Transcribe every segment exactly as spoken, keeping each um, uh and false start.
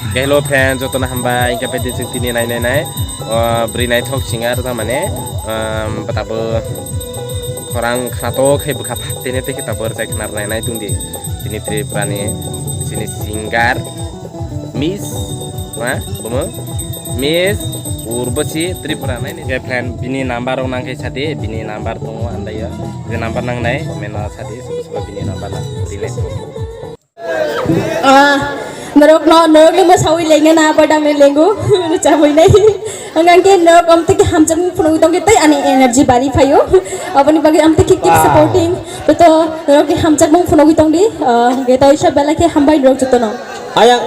Hello friend, jotono hambai, hingke bede chwng tini nai nai nai, o, bwrwi naithok singer, tamani, um, bwtabo khorang khnatok khai bwkha phaktene tei khe tabuk rwchai khna nai nai tongdi. Chini Tripura ni, chini singer, Miss, ma, bumo? Miss Urbosi Tripura nai ni. Hingke friend, bini number rok nang khe sadi, bini number tongo andaiyo. Je number nang nai, comment o sadi, subo subo bini number rok delete. Ah, norok no, norok ni mwsawi lengna na, badang ni lengo, chawi nai. Ang ang ke norok amtwi ke hamjakmung phunugwi tongkhe tei ani energy bari phaio. Aboni bagwi amtwi ke keep supporting. To, to, norok ni hamjakmung phunugwi tongdi. Ah, hingke to isa belai khe hambai norok jotono. Ayang.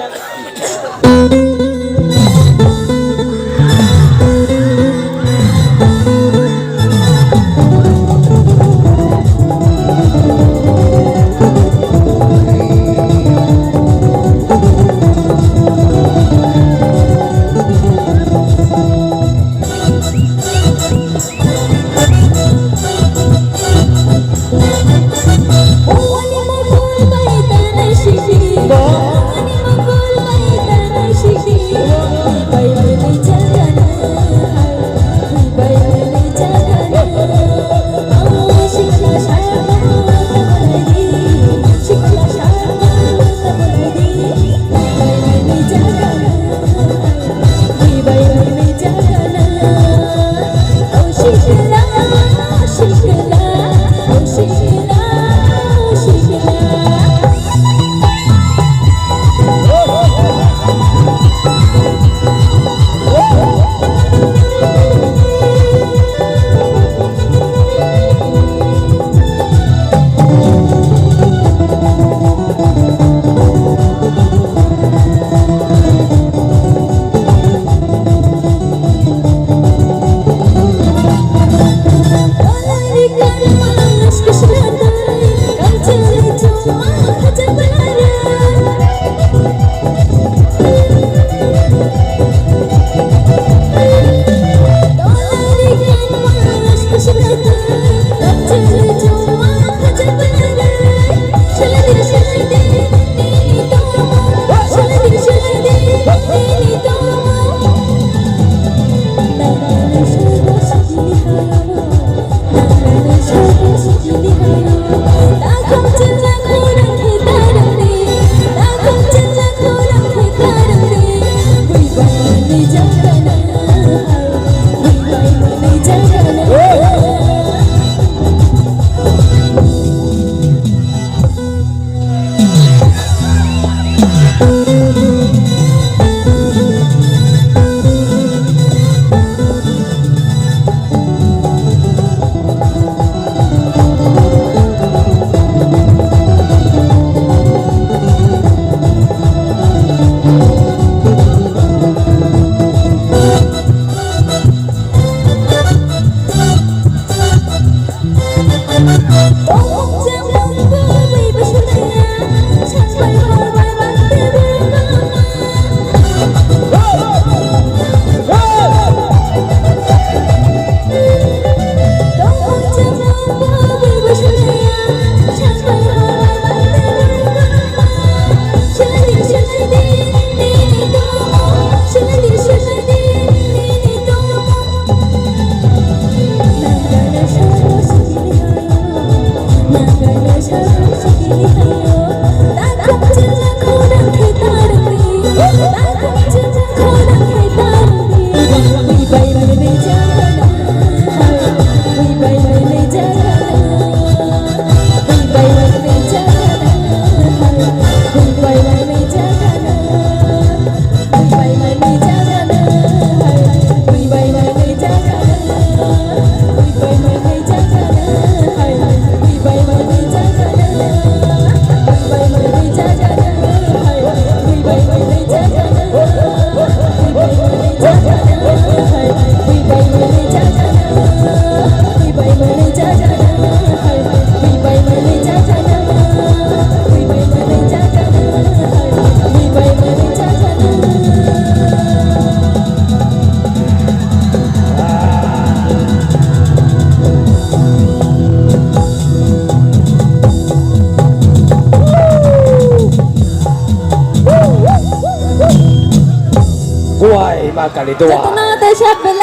Duai ma kali duai. Jotono teisa belai